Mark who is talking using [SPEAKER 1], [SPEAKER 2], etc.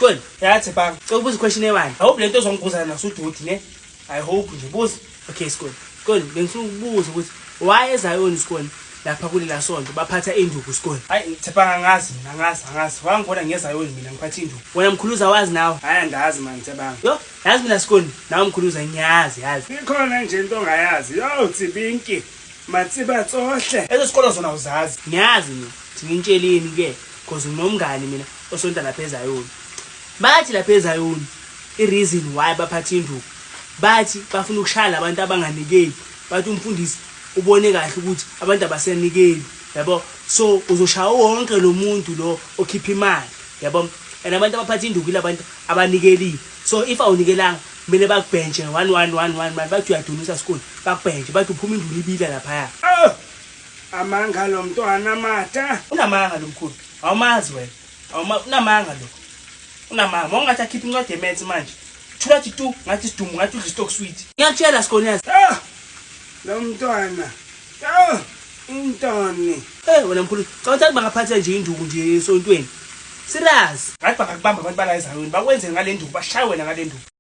[SPEAKER 1] Skoni. Ya Tshepang, cela ubuza question eyi-one. I hope lento ozongibuza naso udoti ne. I hope nje buza. Okay Skoni. Skoni, bengifuna ukubuza ukuthi why eZayoni Skoni lapha kulela sonto baphatha induku Skoni.
[SPEAKER 2] Hayi Tshepang angazi mina angazi angazi. Wangibona ngeZayoni mina ngiphatha induku.
[SPEAKER 1] Wena mkhuluza wazi nawe.
[SPEAKER 2] Hayi andazi man Tshepang.
[SPEAKER 1] Yo, yazi mina Skoni, nawe mkhuluza ngiyazi yazi.
[SPEAKER 2] Ikhona nje into ongayazi. Yo Tsibinki. Matsiba tsohle. Ezo sikolo zona uzazi.
[SPEAKER 1] Ngiyazi mina. Ngintsheleni ke cause nginomngani mina osonta lapha eZayoni. Bathi lapha eZayoni i-reason why baphatha induku bathi bafuna ukushaya labantu abanganikeli bathi umfundisi ubone kahle ukuthi abantu abasenikeli yabo so uzoshaya wonke lo muntu lo okhipha imali yabo and abantu abaphatha induku ilabantu abanikelile so if awunikelanga kumele bakubhentshe 1 1 1 1 bathi uyadunisa school bakubhentshe bathi uphuma induna ibila laphaya.
[SPEAKER 2] Oh! Amanga lo mntwana mata.
[SPEAKER 1] Unamanga lo mkhulu. Awumazi wena. Awuma unamanga lo. Unamanga. Mawungathi akhipha incwadi yemensi manje. Thula thi tu ngathi isidumu ngathi udla stock sweet. Ngiyakutshela Skonias.
[SPEAKER 2] Ah! Lo mntwana. Ah! Intoni.
[SPEAKER 1] Eh wena mkhulu, cabanga ukuthi bangaphatha nje induku nje esontweni. Serious.
[SPEAKER 2] Ngathi bangakubamba abantu bala eZayoni bakwenze ngale nduku bashaye wena ngale nduku.